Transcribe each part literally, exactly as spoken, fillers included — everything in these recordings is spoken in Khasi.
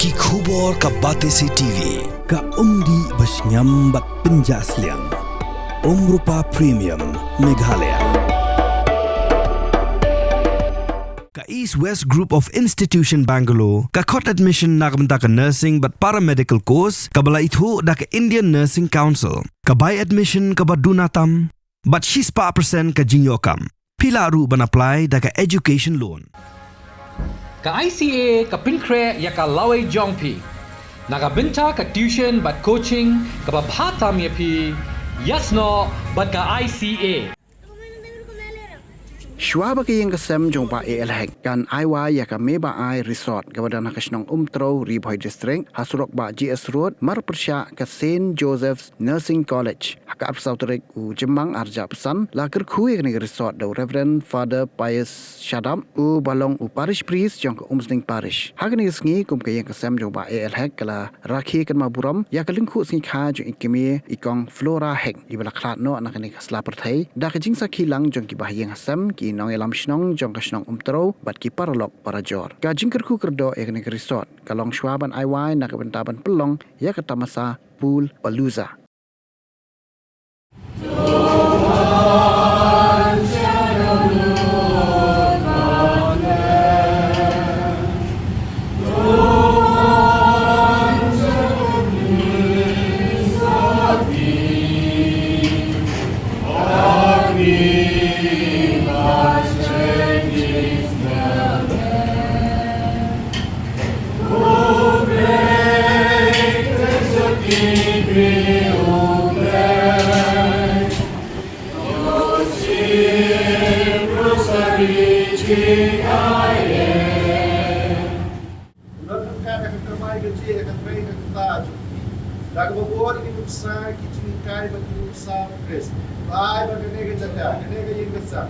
Ki khubor ka Batesi T V, ka umdih ba shngiam bad pynjah sliang. Umrupa Premium, Meghalaya. Ka East West Group of Institution Bangalore, ka khot admission na ka bynta ka nursing bad paramedical course, kaba la ithuh da ka Indian Nursing Council, ka bai admission kaba duna tam, bad shispah percent ka jingïoh kam. Phi lah ruh ban apply da ka education loan. Ka I C A ka pynkhreh ïa ka lawei jong phi na ka bynta ka tuition bad coaching kaba bha tam ïa phi, ïasnoh bad ka I C A. Shuwa ba ka ïing ka sem jong Bah A L Hek kan ai wai ïa ka Me Ba Ai Resort kaba don ha ka shnong Umtrew, Ri Bhoi District, ha surok Bah G S Road, marpyrshah ka Saint Joseph's Nursing College. Ha ka arphew saw tarik u Jymmang arhajar arphew san, la kyrkhu ïa kane ka resort da u Reverend Father Pius Shadap, uba long u Parish Priest jong ka Umsning Parish. Ha kane ka sngi kum ka ïing ka sem jong Bah A L Hek ka la rakhe kynmaw burom ïa ka lyngkhuh sngi kha jong i kmie i kong Flora Hek, iba la khlad noh na kane ka sla pyrthei da ka jingsakhi lang jong ki bahaïing hasem, ki nongïalam shnong jong ka shnong Umtrew bad ki paralok parajor. Ka jingkyrkhu kyrdoh ïa kane ka resort ka long shuwa ban ai wai na ka bynta ban pynlong ïa ka tamasa Pool Palooza. Don ryngkat ha ka tyrmai ka jong ka kynrad ka kynta jong ki. Da kaba bud ïa ki nuksa, ki jinghikai bad ki nuksa u Khrist. Ba ai ba kane ka jaka, kane ka ïing ka sem,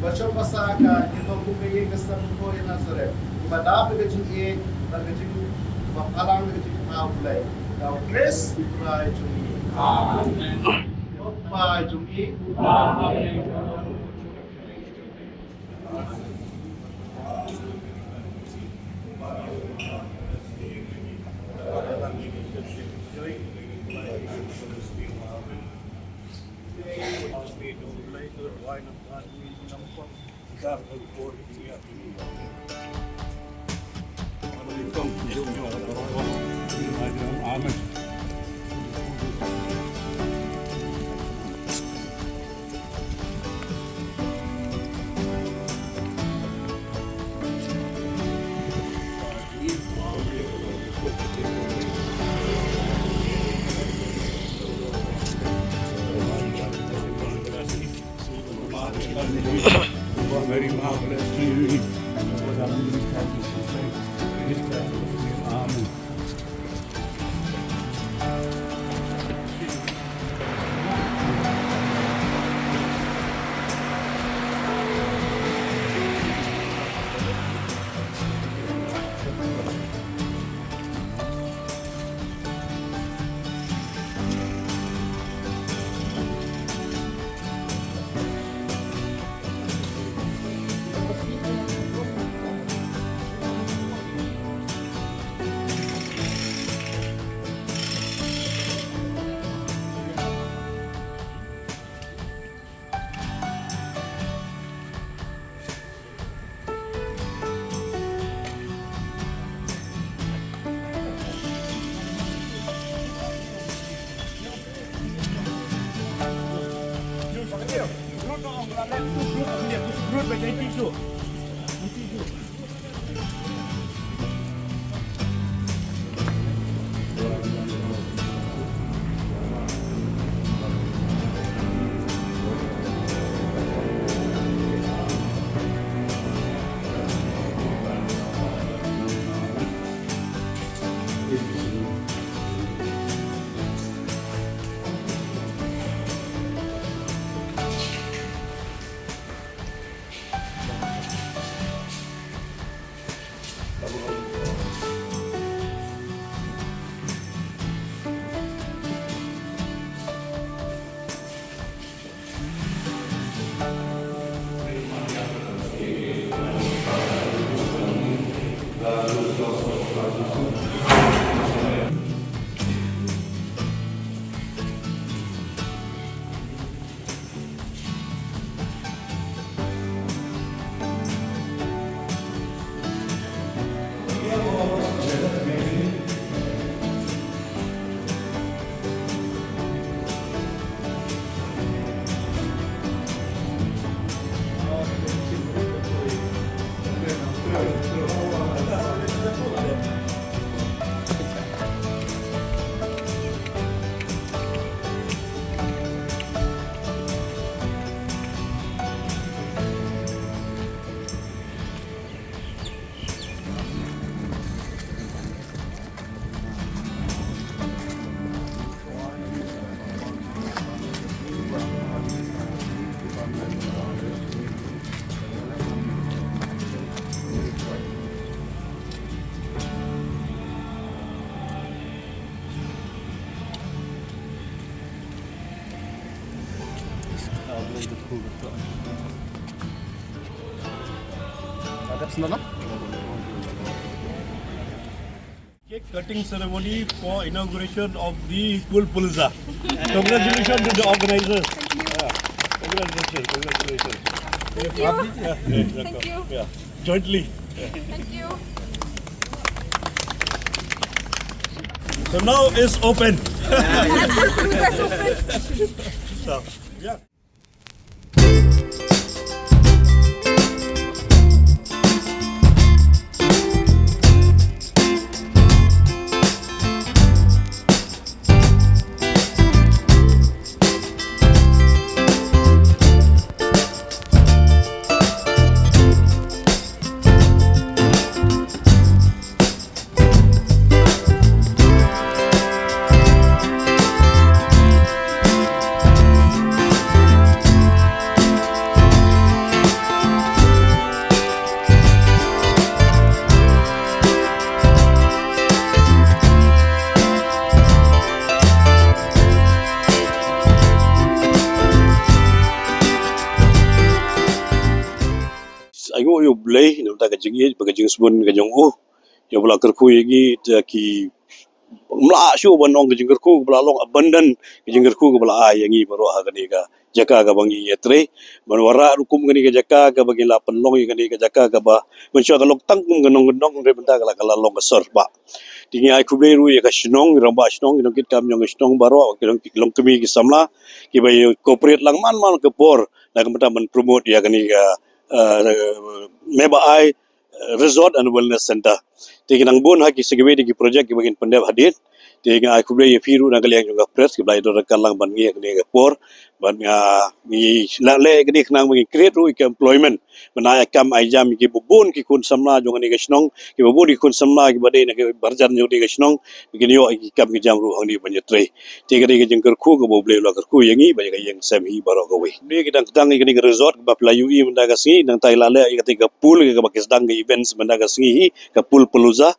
ba shong ba sah ka, kin long kum ka ïing ka sem u Trai Nasaret, kiba dap da ka jingïeit bad ka jing, ba phalang da ka jingthaw U Blei. Da u Khrist u Trai jong ngi. Amen. Bad u Blei jong ngi. Amen. Amen. Cake cutting ceremony for inauguration of the Pulpuluza. Congratulations to the organizers. Yeah. Congratulations, congratulations. Thank you. Yeah, yeah, Thank you. Yeah. Jointly. Thank you. So now it's open. So, yeah. Ai nguh ïa U Blei na ka bynta ka jingïeit bad ka jingsbun ka jong u. Ïa ba la kyrkhu ïa ngi da ki, ym lah shuh ban ong ka jingkyrkhu kaba la long abundant, ka jingkyrkhu kaba la ai ïa ngi baroh ha kane ka jaka kaba ngi ïatrei. Ban wanrah ruh kum kane ka jaka kaba ngi la pynlong ïa kane ka jaka kaba mynshuwa ka long tang kum ka nong ka nong, hynrei mynta ka la, ka la long ka sor ba. Te ngi ai khublei ruh ïa ka shnong, ïa rangbah shnong, ki nongkitkam jong ka shnong baroh, ki long, ki long kmie ki samla kiba ïa cooperate lang man man ka por na ka bynta ban promote ïa kane ka, eh, Me Ba Ai, eh, Resort and Wellness Center. Te ki nang bun ha ki sa kiwei de ki project kiba ngin pyndep hadien. Te nga ai khublei ïa phi ruh na ka liang jong ka press kiba la ïa don ryngkat lang bad ngi ha kane ka por. Bad nga, ngi la leh kane khnang ba ngin create ruh ïa ka employment, ban ai kam ai jam ïa kiba bun ki khun samla jong kane ka shnong, kiba bun ki khun samla kiba dei na ki marjan jong kane ka shnong, ba kin ïoh ïa ki kam ki jam ruh hangne ban ïatrei. Te ka dei ka jingkyrkhu kaba U Blei u la kyrkhu ïa ngi bad ïa ka ïing sem hi baroh kawei. Ngi ki dang sdang ïa kane ka resort kaba phi la ïohi mynta ka sngi, nangta ngi la leh ïa kata ka pool kaba ki sdang ka events mynta ka sngi hi, ka Pulpuluza.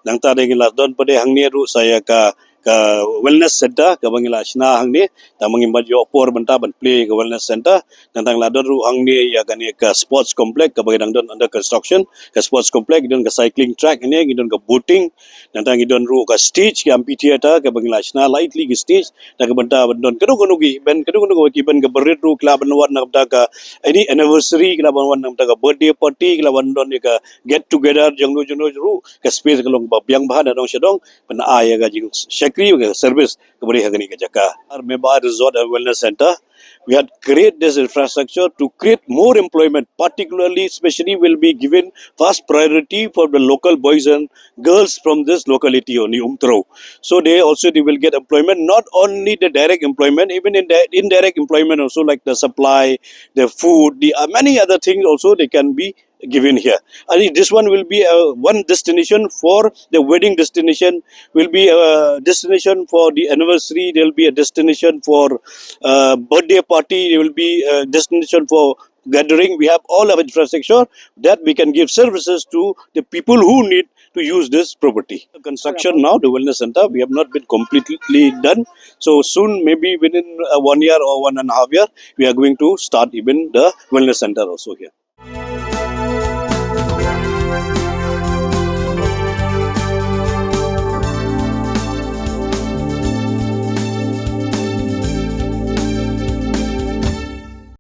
Nangta dei ngi la don pat de hangne ruh sa ïa ka, ka wellness center kaba ngi la shna hangne. Tang ba ngim pat ïoh por mynta ban plie ïa ka wellness center. Nangta ngi la don ruh hangne ïa kane ka sports complex kaba ngi dang don under construction. Ka sports complex ngi don ka cycling track hangne, ngi don ka boating. Nangta ngi don ruh ka stage, ka amphitheater kaba ngi la shna lightly ki stage na ka bynta ban don kano kano ki event, kano kano ki event kaba rit ruh ki lah ban wan na ka bynta ka any anniversary, ki lah ban wan na ka bynta ka birthday party, ki lah ban don ïa ka get together jong no jong no ruh. Ka space ka long ba biang bha na dong sha dong, ban ai ïa ka jingshakri, ka service kaba rit ha kane ka jaka. Ar Me Ba Ai Resort and Wellness Center, we had create this infrastructure to create more employment, particularly, especially will be given first priority for the local boys and girls from this locality only, Umtrew. So they also, they will get employment, not only the direct employment, even in the indirect employment also, like the supply, the food, the, uh, many other things also they can be given here. And this one will be a one destination for the wedding destination, will be a destination for the anniversary, there will be a destination for, uh, birthday party, there will be a destination for gathering. We have all our infrastructure that we can give services to the people who need to use this property. Construction now, the wellness center, we have not been completely done. So soon, maybe within, uh, one year or one and a half year, we are going to start even the wellness center also here.